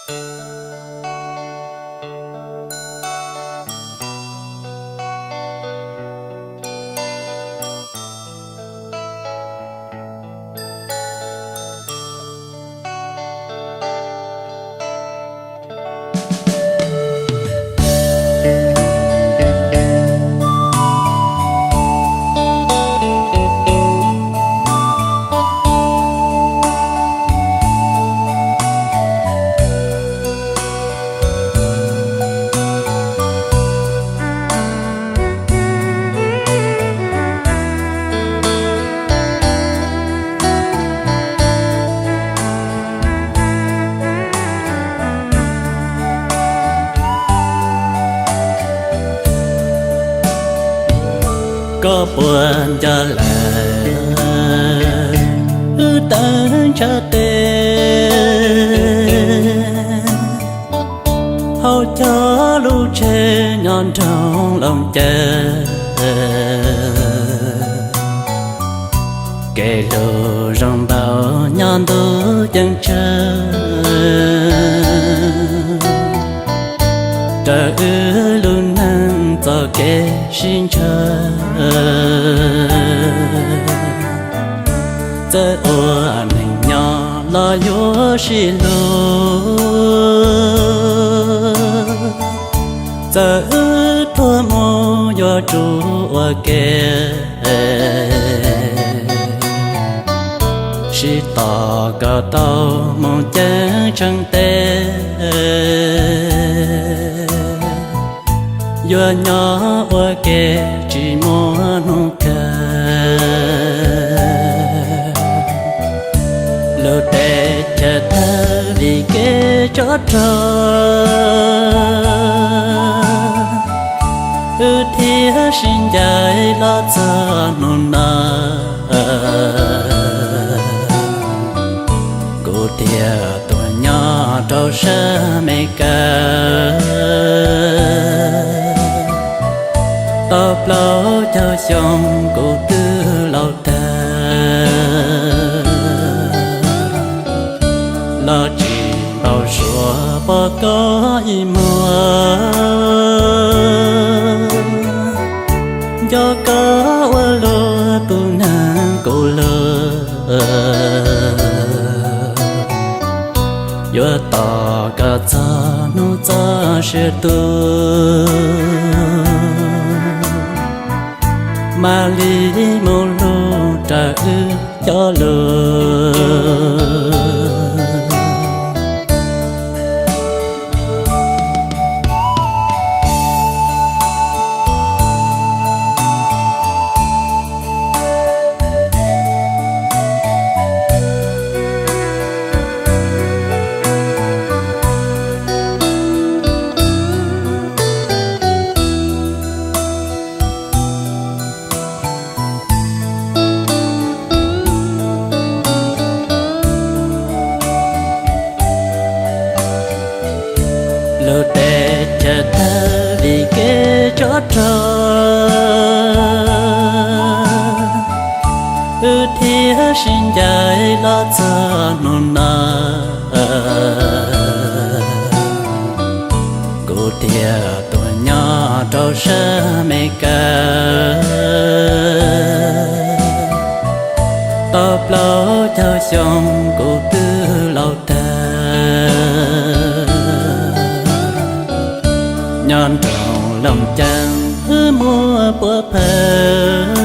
Koj puas nco lawm wb tawm ntshav tes hauv cov lub tsheb nyob nroog Looj Ceeb? Kev hlub zoo npaum nyob ntuj ceeb tsheej, raws wb lub neej txoj kev sib ntshaw. Txawj ua neeg nyob los yuav sib hlub, txawm wb tuag mus yuav tsum ua ke, sib tos kom tau mus ceeb tsheej teb. Yuav nyob ua ke tsis muaj hnub kawg, lub teb chaws tawg vim kev tsov rog, wb thiaj sib ncaim los txog hnub no. Kuv thiaj tuaj nyob rau sab Mes Kas, tau plaub caug xyoo kuv twb laus tag, los tsis npau suav pom koj ib muag, nco koj ua luaj tus neeg kuv lub, yuav tos koj txog hnub txoj sia tu, mam li mus hlub raws wb cov lus. Lub teb chaws tawg vim kev tsov rog, wb thiaj sib ncaim los txog hnub no. Kuv thiaj tuaj nyob rau sab Mes Kas, tau plaub caug xyoo kuv twb laus tag, nyob nroog Looj Ceeb wb muaj puav pheej,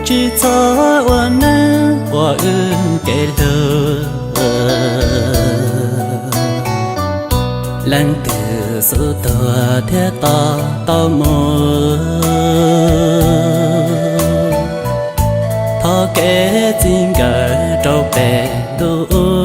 tsis txhob ua neeg ua wb kev hlub. Leej twg xub tuag thiaj tos tau mus, thov kev txij nkawm rau pem ntuj.